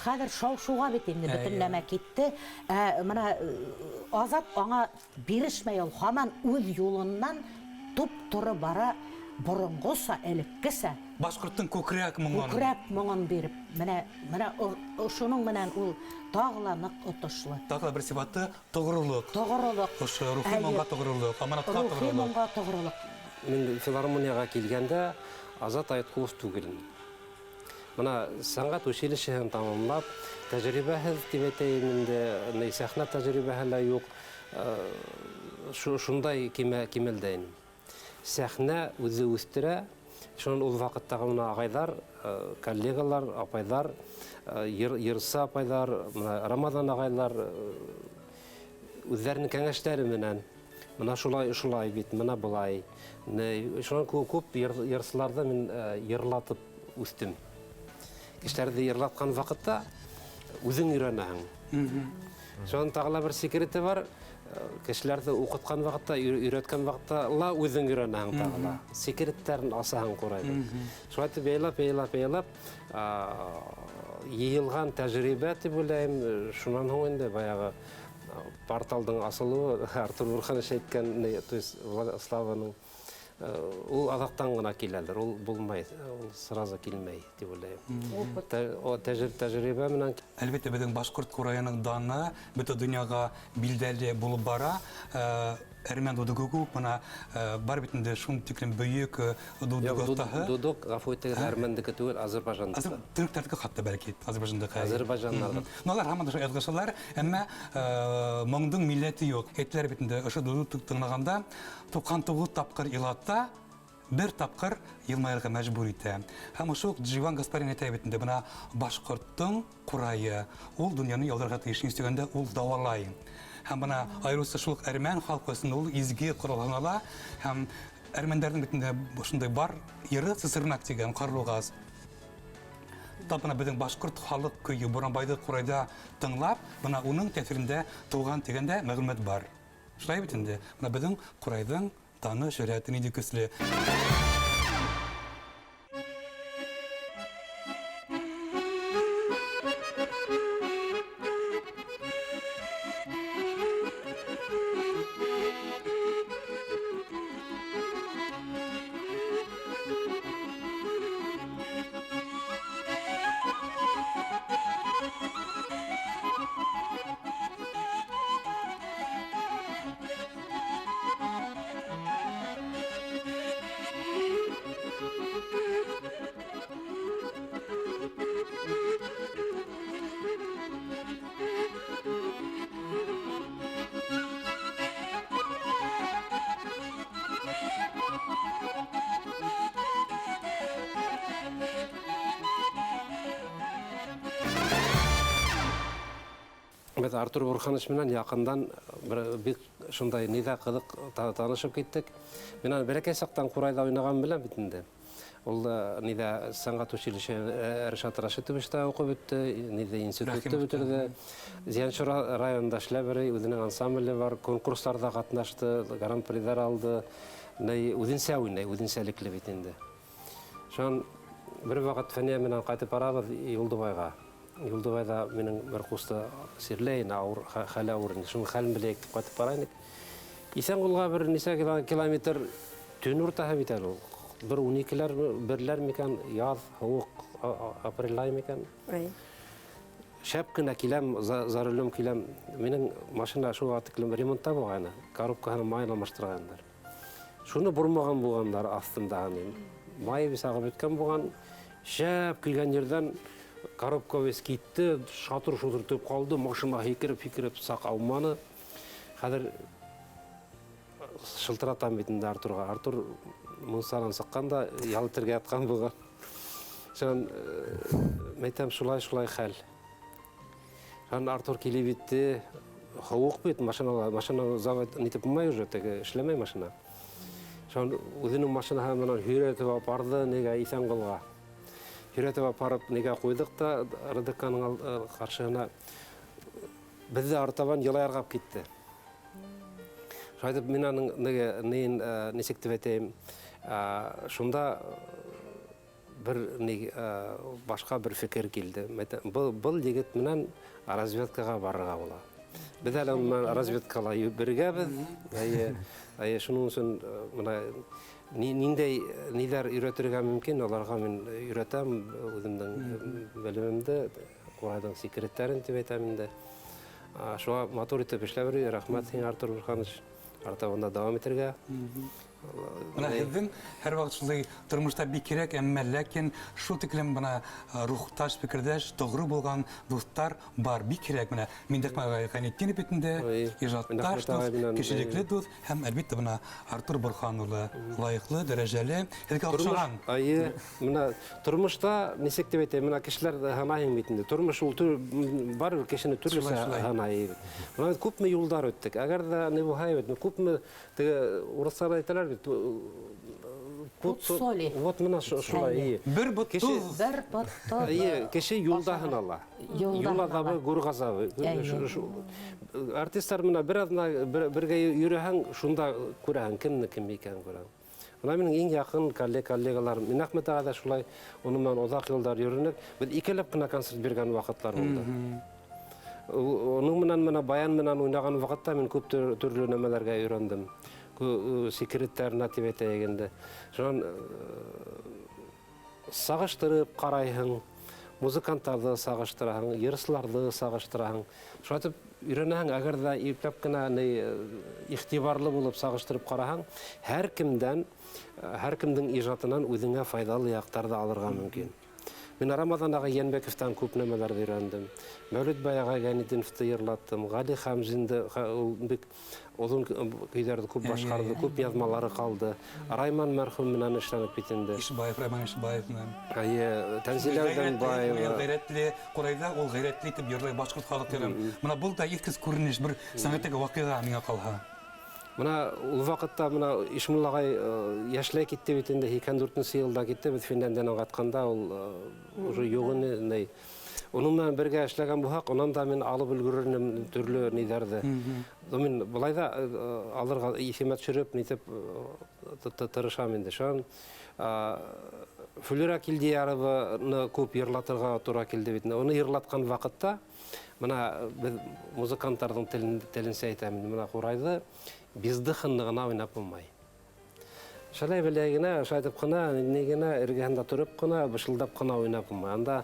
хәҙер шау-шыуға бит инде бөтөн нәмә китте. Мына Азат аңа бирешмәй, ул һаман үҙ юлынан туп-тура бара, боронғоса, элеккесә. Башҡорттоң күкрәк моңон. Күкрәк моңон биреп, менә ошоноң менән ул тағы ла ныҡ отошло. Тағы ла бер сифаты тоғролоҡ. Тоғролоҡ. Ошо рухи Әйе. моңға тоғролоҡ, аманатҡа Рухи тоғролоҡ. моңға тоғролоҡ. Мин филармонияға килгәндә Азат Айытҡулов түгел. Мына сәнғәт училищеһын тамамлап, тәжрибәһеҙ тип әйтәйем инде, ни сәхнә тәжрибәһе лә юҡ. Шундай кимәлдә инем. Сәхнә үҙе үҫтерә. Шунан ул ваҡыттағы мына ағайҙар, коллегалар, апайҙар, йырсы апайҙар, мына Рамаҙан ағайлар, үҙҙәренең кәңәштәре менән мына шулай, шулай бит, мына былай. Шунан күп йырсыларҙы мин йырлатып үҫтем. Кешеләрҙе йырлатҡан ваҡытта үҙең өйрәнәһең. Шунан тағы ла бер секреты бар. Кешеләрҙе уҡытҡан ваҡытта, өйрәткән ваҡытта ла үҙең өйрәнәһең тағы ла. Секреттәрен асаһың ҡурайҙың. Шулай итеп, яйлап, яйлап, яйлап, йыйылған тәжрибә тип уйлайым. Шунан һуң инде баяғы порталдың асылыуы, Артур Бурханович әйткән, не, то есть Славаның, ул аҙаҡтан ғына киләлер, ул булмай, ул сразу килмәй тип уйлайым. Опыт. Тәжрибә менән. Әлбиттә, беҙҙең башҡорт ҡурайының даны бөтә донъяға билдәле булып бара. Әрмән дудугы күп, бына, бар бит инде шул тиклем бөйөк, дудук Юҡ, оҫтаһы. Дудук, ғәфү итегеҙ, әрмәндеке түгел, Азербайжандыҡы. Төрктәрҙеке хатта бәлки, Азербайжандыҡы. Азербайжандарҙыҡ. Ну, алар һаман да шулай яҙғышалар, әммә, моңдоң милләте юҡ. Әйтәләр бит инде, ошо дудук тыңлағанда туҡһан туғыҙ тапҡыр илата, бер тапҡыр йылмайырға мәжбүр итә. Һәм ошо уҡ Дживан Гаспарян әйтә бит инде, бына башҡорттоң ҡурайы, ул донъяны ялдырға тейеш, ни өсөн ул дауалай. Һәм бына айырыуса шул уҡ әрмән халҡы өсөн ул изге ҡорал һанала. Һәм әрмәндәрҙең бит инде ошондай бар йыры Сысырнак тигән ҡарлуғас. Тап бына беҙҙең башҡорт халыҡ көйө Буранбайҙы ҡурайҙа тыңлап, бына уның тәьҫирендә тыуған тигәндә мәғлүмәт бар. Шулай бит инде, бына беҙҙең ҡурайҙың даны шөһрәте ниндәй көслө. Беҙ Артур Бурханович менән яҡындан бер бик шундай ниҙә ҡыҙыҡ танышып киттек. Мин аны бәләкәй саҡтан ҡурайҙа уйнаған беләм бит инде. Ул да нидә сәнгать училище Ришат Рашитовичта уҡып бөттө, нидә институтты бөтөрҙө. Зиянчур районында эшләп йөрөй, үҙенең ансамбле бар, конкурстарҙа ҡатнашты, гран-приҙар алды. Ни үҙенсә уйнай, үҙенсәлекле бит инде. Шунан бер ваҡыт Фәниә менән ҡайтып барабыҙ Юлдыбайға. Юлдыбайҙа минең бер ҡусты сирләй ине, ауыр, хәле ауыр ине. Шуның хәлен беләйек тип ҡайтып бара инек. Иҫәнғолға бер нисә километр төн уртаһы бит әле ул. Бер 12-ләр, берләр микән, яҙ, һыуыҡ, апрель ай микән. Шәп кенә киләм, за рулем киләм. Минең машина шуға тиклем ремонтта булғайны, коробкаһының майын алмаштырғандар. Шуны бормаған булғандар аҫтында. Майы весь ағып бөткән булған. Шәп килгән ерҙән коробка весь китте, шатыр-шутыр итеп ҡалды, машина һикереп-һикереп саҡ ауманы. Хәҙер шылтыратам бит инде Артурға. Артур мунсанан сыҡҡан да ял итергә ятҡан булған. Шунан әйтәм, шулай-шулай хәл. Шунан Артур килеп етте. Һыуыҡ бит, машинала, машина завод нитеп булмай уже, теге эшләмәй машина. Шунан үҙенең машинаһы менән һөйрәтеп апарҙы нигә Иҫәнғолға. Һөйрәтеп апарып нигә ҡуйҙыҡ та РДК-ның ҡаршыһына. Беҙҙе артабан йылайырғап китте. Шулай итеп мин аның неге, нейен, нисек тип әйтәйем, шунда бер ни, башҡа бер фекер килде. Был егет менән разведкаға барырға була. Беҙ әле уның менән разведкала бергәбеҙ. Әйе, әйе, шуның өсөн бына ниндәй ниҙәр өйрәтергә мөмкин, аларға мин өйрәтәм үҙемдең белемемде, ҡурайҙың секреттәрен тип әйтәм инде. Шуға матур итеп эшләп йөрөй. Рәхмәт һиңә, Артур Бурханович. Артабан да дауам итергә. Бына һеҙҙең һәр ваҡыт шундай тормошта бик кәрәк, әммә ләкин шул тиклем бына рухташ, фекерҙәш, тоғро булған дуҫтар бар, бик кәрәк. Бына Миндәхмәт ағай Ғәйнетдинов бит инде, ижадташ дуҫ, кешелекле дуҫ һәм әлбиттә бына Артур Борхан улы лайыҡлы, дәрәжәле, һеҙгә оҡшаған. Эйе, бына тормошта нисек тип әйтәйем, бына кешеләр һанайһың бит инде. Тормош ул барыбер кешене төрлөсә һанай. Бына беҙ күпме юлдар үттек. Әгәр ҙә ни булһа бит, күпме теге урыҫтар әйтәләр бит, пут соли. Вот мына шулай, эйе. Бер бот тоҙ. Бер бот тоҙ. Эйе, кеше юлда һынала. Юлда Юл аҙабы, гүр ғазабы. Артистар менән бер аҙна бергә йөрөһәң, шунда күрәһең, кемде кем икәнен күрәһең. Бына минең иң яҡын коллегаларым, Минәхмәт ағай ҙа шулай, уның менән оҙаҡ йылдар йөрөнөк. Беҙ икәүләп кенә концерт биргән ваҡытлар булды. Уның менән бына баян менән уйнаған ваҡытта мин күп төрлө нәмәләргә өйрәндем. Секреттәренә тип әйтәйек инде. Шунан сағыштырып ҡарайһың, музыканттарҙы сағыштыраһың, йырсыларҙы сағыштыраһың. Шулай итеп өйрәнәһең, әгәр ҙә ипләп кенә иғтибарлы булып сағыштырып ҡараһаң, һәр кемдең ижадынан үҙеңә файҙалы яҡтарҙы алырға мөмкин. Мин Рамаҙан ағай Йәнбәковтан күп нәмәләрҙе өйрәндем. Мәүлитбай ағай Ғәйнетдиновты йырлаттым. Ғәли Хәмзинде, ул бик оҙон көйҙәрҙе күп башҡарҙы, күп яҙмалары ҡалды. Райман мәрхүм менән эшләнеп бит инде. Ишбаев, Райман Ишбаев менән. Әйе, Тәнзилә Үҙәнбаева. Ғәйрәтле ҡурайҙа ул ғәйрәтле итеп йырлай башҡорт халыҡ йырын. Бына был да иҫкес күренеш, бер сәнғәттәге ваҡиға миңә ҡалһа. Бына ул ваҡытта бына Ишмулла ағай йәшләй китте бит инде, һикһән дүртенсе йылда китте, беҙ Финляндиянан ҡайтҡанда ул уже юҡ ине, ни. Уның менән бергә эшләгән булһаҡ, унан да мин алып өлгөрөр инем төрлө ниҙәрҙе. Мин былай да алырға иҫемә төшөрөп, нитеп тырышам инде. Шунан Флюра Килдиәрованы күп йырлатырға тура килде бит инде. Уны йырлатҡан ваҡытта бына беҙ музыканттарҙың теленсә әйтәм инде, бына ҡурайҙы бездыханны ғына уйнап булмай. Шулай беләй генә, шулай итеп ҡына, ни генә, эргәһендә тороп ҡына, бышылдап ҡына уйнап булмай. Анда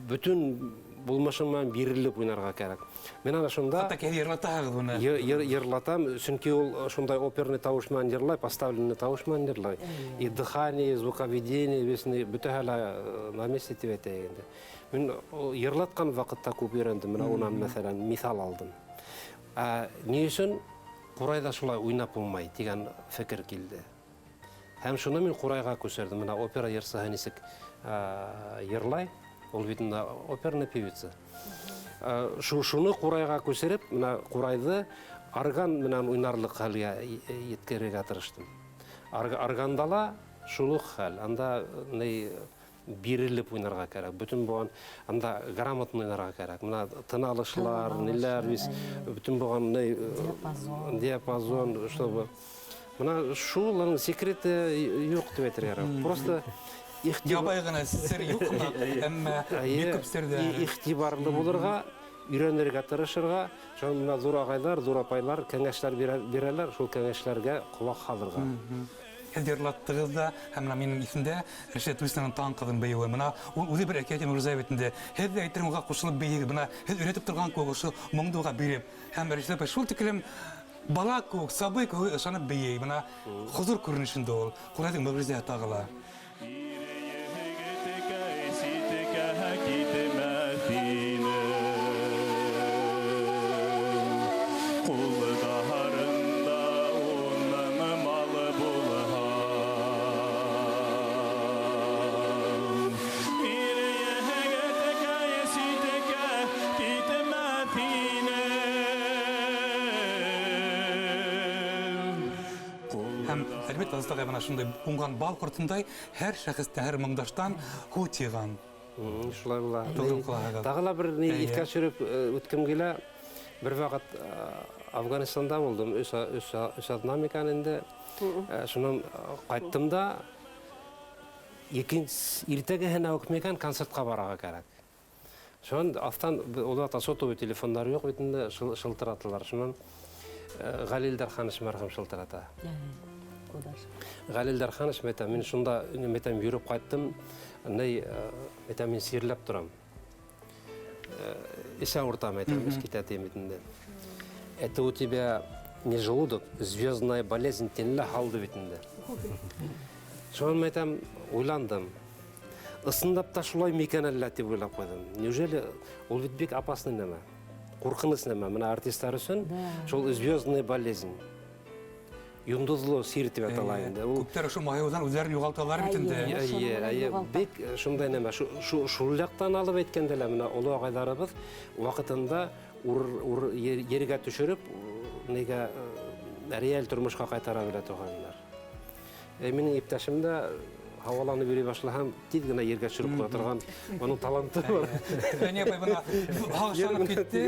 бөтөн булмышың менән бирелеп уйнарға кәрәк. Мин ана шунда Хатта кәһе йырлатаһығыҙ быны. Йырлатам, сөнки ул шундай оперный тауыш менән йырлай, поставленный тауыш менән йырлай. И дыхание, и звуковедение, весь бөтәһе лә на месте тип әйтәйек инде. Мин йырлатҡан ваҡытта күп өйрәндем, менә унан, мәҫәлән, миҫал алдым. Ни өсөн ҡурайҙа шулай уйнап булмай тигән фекер килде. Һәм шуны мин ҡурайға күсерҙем. Менә опера йырсыһы нисек йырлай, ул бит инде оперный певица. Шуны ҡурайға күсереп, менә ҡурайҙы орган менән уйнарлыҡ хәлгә еткерергә тырыштым. Органда ла Шул уҡ хәл. Анда ни бирелеп уйнарға кәрәк. Бөтөн булған анда грамотно уйнарға кәрәк. Мына тын алышлар, ниләр, вис, бөтөн булған ни Диапазон. диапазон, чтобы мына шул секреты юҡ тип әйтергә кәрәк. Просто Ябай ғына сер юҡ ҡына, әммә бик күп серҙәр. Иғтибарлы булырға, өйрәнергә тырышырға, шунан мына ҙур ағайҙар, ҙур апайлар кәңәшләр бирәләр, шул кәңәшләргә ҡолаҡ һалырға. Һеҙ йырлаттығыҙ ҙа, һәм мына минең иҫемдә Рәшидә Туйсинаның Таң ҡыҙын бейеүе. Мына ул үҙе бер әкиәт Мирзаев бит инде. Һеҙ ҙә әйтерһең уға ҡушылып бейегеҙ. Бына һеҙ өйрәтеп торған кеүек ошо моңдо уға биреп. Һәм Рәшидә апай шул тиклем бала кеүек, сабый кеүек ышанып бейей. Бына хозур күренеш инде ул. Ҡурайҙың мөғжизәһе тағы ла. Һәм, әлбиттә, Азат ағай бына шундай уңған бал ҡортондай һәр шәхестән, һәр моңдаштан һыу тыйған. Шулай була. Тоғро ҡылаһығыҙ. Тағы ла бер ни иҫкә төшөрөп үткем килә. Бер ваҡыт Афганистанда булдым, өс аҙна микән инде. Шунан ҡайттым да, икенсе иртәгеһенә үк микән концертҡа барырға кәрәк. Шунан аҫтан, ул ваҡытта сотовый телефондар юҡ бит инде, шылтыраталар. Шунан Ғәлил Дарханович мәрхүм шылтырата. Ғәлил Дарханович, әйтәм, мин шунда, әйтәм, йөрөп ҡайттым, ни, әйтәм, мин сирләп торам. Эс ауыртам, әйтәм, эс китә тием бит инде. Это у тебя не желудок, звездная болезнь тенлә һалды бит инде. Шунан әйтәм, уйландым. Ысынлап та шулай микән әллә тип уйлап ҡуйҙым. Неужели ул бит бик опасный нәмә? Ҡурҡыныс нәмә. Мына артисттар өсөн шул звездная болезнь. Йондоҙло сир тип атала инде. Ул Күптәр ошо маһайыуҙан үҙҙәрен юғалталар бит инде. Эйе, эйе, бик шундай нәмә. Шул яҡтан алып әйткәндә лә, мына оло ағайҙарыбыҙ ваҡытында ергә төшөрөп, нигә реаль тормошҡа ҡайтара белә торғандар. Минең иптәшем дә һауаланып йөрөй башлаһам, тиҙ генә ергә төшөрөп ҡуя торған уның таланты бар. Фәниә апай, бына һағышланып китте.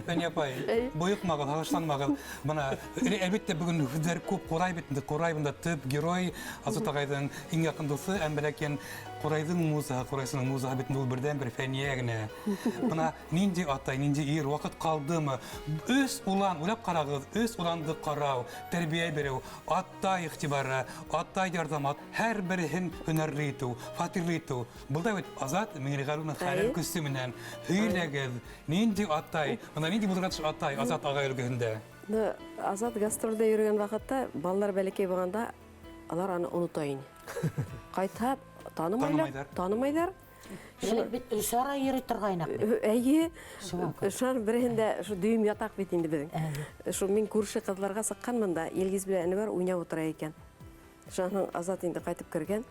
Фәниә апай, бойоҡмағыҙ, һағышланмағыҙ. Бына, әлбиттә, бөгөн һүҙҙәр күп, Ҡурай бит инде, Ҡурай бында төп герой, Азат ағайҙың иң яҡын дуҫы, әммә ләкин Ҡурайҙың музаһы, ҡурайсының музаһы бит инде ул берҙән-бер Фәниә генә. Бына ниндәй атай, ниндәй ир, ваҡыт ҡалдымы? Өс улан, уйлап ҡарағыҙ, өс уланды ҡарау, тәрбиә биреү, атай иғтибары, атай ярҙам, һәр береһен һөнәрле итеү, фатирлы итеү. Был да бит Азат Миңлеғәловның хәләл көсө менән. Һөйләгеҙ, ниндәй атай, бына ниндәй булырға тейеш атай Азат ағай өлгөһөндә? Азат гастролдә йөрөгән ваҡытта балалар бәләкәй булғанда алар аны онота ине. Ҡайтһа, танымайҙар, Танымайҙар. танымайҙар. Элек бит өс ара йөрөй торғайныҡ бит. Эйе, Шуға күрә. шунан береһендә шу дөйөм ятаҡ бит инде беҙҙең. Шу мин күрше ҡыҙларға сыҡҡанмын да, Илгиз белән Әнүәр уйнап ултыра икән. Шунан Азат инде ҡайтып кергән.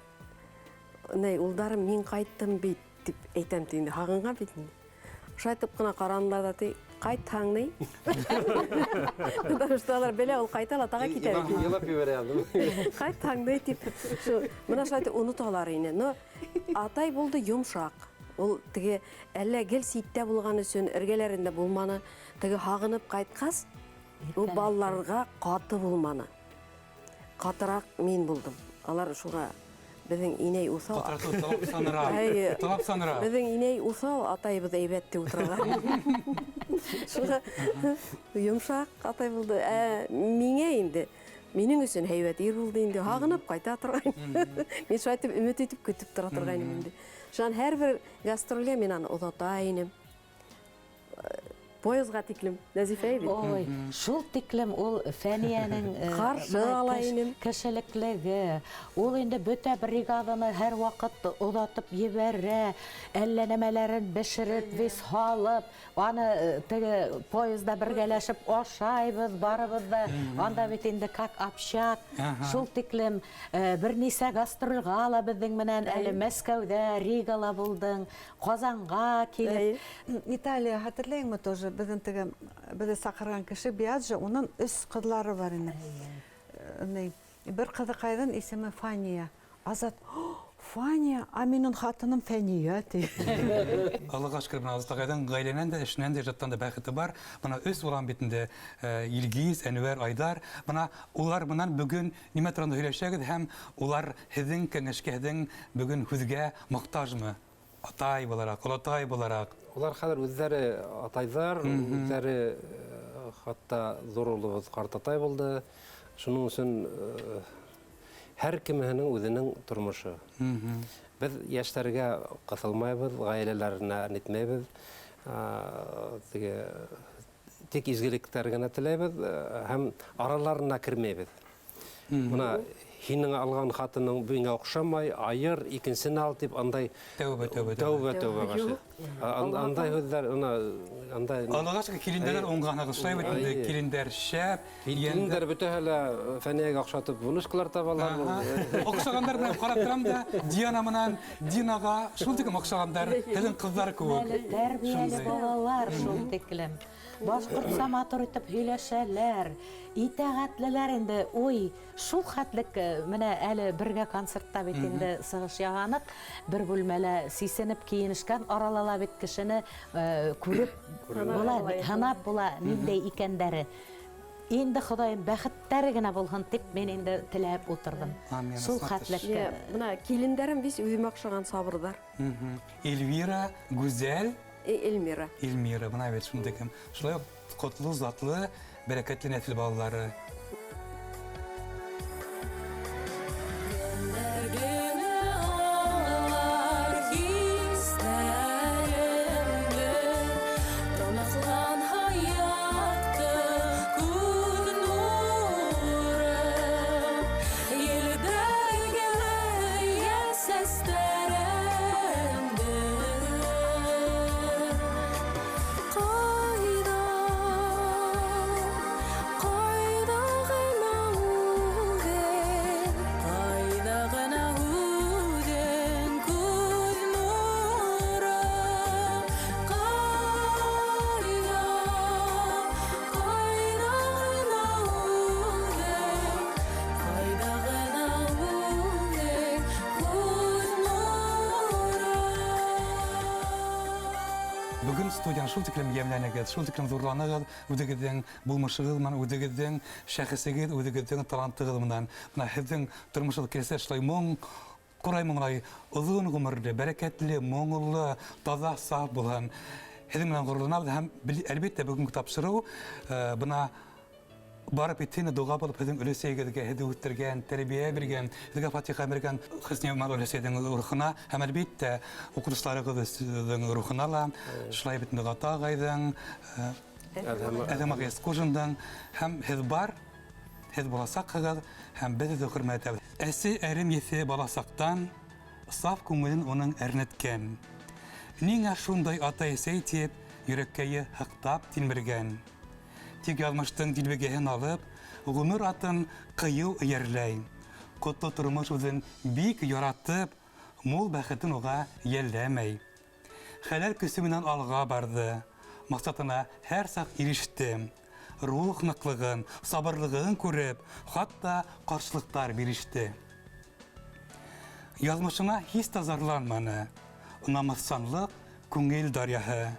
Ней, улдарым, мин ҡайттым бит, тип әйтәм ти инде, һағынған бит инде. Шулайтып ҡына ҡаранылар да ти, ҡайтһаң ни? Потому что алар белә, ул ҡайта ла таға китә бит. Илап ебәрә алдым. Ҡайтһаң ни тип. Шу, мына шулайтып оноталар ине. Но атай булды йомшаҡ. Ул теге әллә гел ситтә булған өсөн эргәләрендә булманы. Теге һағынып ҡайтҡас, ул балаларға ҡаты булманы. Ҡатыраҡ мин булдым. Алар шуға беҙҙең инәй уҫал. Ҡатыраҡ талап саныра. Әйе. Талап саныра. Беҙҙең инәй уҫал, атайыбыҙ әйбәт тип ултыралар. Шуға йомшаҡ атай булды. Миңә инде, минең өсөн һәйбәт ир булды инде. Һағынып ҡайта торғайным. Мин шулай итеп өмөт итеп көтөп тора торғайным инде. Шунан һәр бер гастролгә мин аны оҙата инем. Поездға тиклем, Нәзифә бит. Ой, шул тиклем ул Фәниәнең, Ҡаршы бына ала инем. кешелеклеге. Ул инде бөтә бригаданы һәр ваҡыт оҙатып ебәрә, әллә нәмәләрен бешереп, вис һалып, аны теге поезда бергәләшеп ашайбыҙ, барыбыҙ да. Анда бит инде как общак. Шул тиклем бер нисә гастролгә ла беҙҙең менән әле Мәскәүҙә, Ригала булдың, Ҡазанға килеп. Италия хәтерләйеңме тоже? Беҙҙең теге, беҙҙе саҡырған кеше Биаджо, уның өс ҡыҙлары бар ине. Ни, Бер ҡыҙыҡайҙың исеме Фания. Азат, Фания, а минең хатыным Фәниә, ти. Аллаға шөкөр, бына Азат ағайҙың ғаиләнән дә, эшенән дә, ижадтан да бәхете бар. Бына өс улан бит инде, Илгиз, Әнүәр, Айдар. Бына улар менән бөгөн нимә турында һөйләшәгеҙ һәм улар һеҙҙең кәңәшкә, һеҙҙең бөгөн һүҙгә мохтажмы? Атай булараҡ, олатай булараҡ. Улар хәҙер үҙҙәре атайҙар, үҙҙәре хатта ҙур улыбыҙ ҡартатай булды. Шуның өсөн һәр кемеһенең үҙенең тормошо. Беҙ йәштәргә ҡыҫылмайбыҙ, ғаиләләренә нитмәйбеҙ. Теге тик изгелектәр генә теләйбеҙ һәм араларына кермәйбеҙ. Бына һинең алған хатының миңә оҡшамай, айыр, икенсене ал тип андай Тәүбә, тәүбә, тәүбә, тәүбә башы. Андай һүҙҙәр, бына андай. Аллаға шөкөр, килендәр уңғанығыҙ шулай бит инде, килендәр шәп, килендәр бөтәһе лә Фәниәгә оҡшатып внучкалар табалар. Оҡшағандар менән ҡарап торам да, Диана менән Динаға шул тиклем оҡшағандар, һеҙҙең ҡыҙҙар кеүек. Тәрбиәле балалар шул тиклем. Башҡортса матур итеп һөйләшәләр, итәғәтлеләр инде. Ой, шул хәтлек, менә әле бергә концертта бит инде сығыш яһаныҡ, бер бүлмәлә сисенеп кейенешкән аралала бит кешене күреп була, һынап була ниндәй икәндәре. Инде Хоҙайым бәхеттәре генә булһын тип мин инде теләп ултырҙым. Шул хәтлек. Бына килендәрем бит үҙемә оҡшаған сабырҙар. Эльвира, Гүзәл, Эльмира. Эльмира, бына бит шундай кем. Шулай уҡ ҡотло, затлы, бәрәкәтле нәҫел балалары. Бөгөн студияны шул тиклем йәмләнегеҙ, шул тиклем ҙурланығыҙ, үҙегеҙҙең булмышығыҙ менән, үҙегеҙҙең шәхесегеҙ, үҙегеҙҙең талантығыҙ менән. Бына һеҙҙең тормошоғоҙ киләсә шулай моң, ҡурай моңлай, оҙон ғүмерле, бәрәкәтле, моңло, таҙа, саф булһын. Һеҙҙең менән ғорурланабыҙ һәм әлбиттә бөгөнгө тапшырыу бына барып етһен, доға булып һеҙҙең өләсәйегеҙгә, һеҙҙе үҫтергән, тәрбиә биргән, һеҙгә фатиха биргән Хөсниямал өләсәйҙең рухына һәм әлбиттә уҡытыусыларығыҙҙың рухына ла, шулай бит инде Ғата ағайҙың, Әҙһәм ағай Эскужиндың һәм һеҙ бар, һеҙ буласаҡһығыҙ һәм беҙ һеҙҙе хөрмәт итәбеҙ. Әсе әрем еҫе баласаҡтан саф күңелен уның әрнеткән. Ниңә шундай атай-әсәй тип йөрәккәйе һыҡтап тилмергән. Тик яҙмыштың дилбегәһен алып, ғүмер атын ҡыйыу эйәрләй. Ҡотло тормош үҙен бик яратып, мул бәхетен уға йәлләмәй. Хәләл көсө менән алға барҙы, маҡсатына һәр саҡ иреште. Рух ныҡлығын, сабырлығын күреп, хатта ҡаршылыҡтар биреште. Яҙмышына һис тә зарланманы. Намыҫсанлыҡ күңел даръяһы.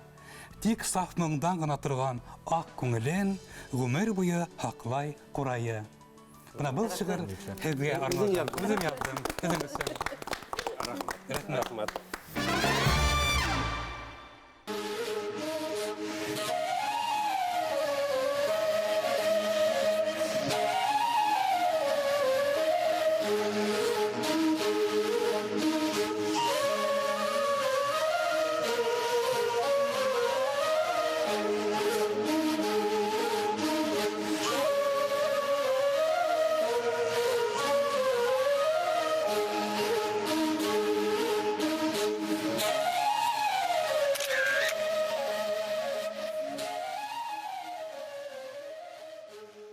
Тик саф моңдан ғына торған аҡ күңелен ғүмер буйы һаҡлай ҡурайы. Бына был шиғыр һеҙгә арналған. Үҙем яҙҙым, һеҙҙең өсөн. Рәхмәт.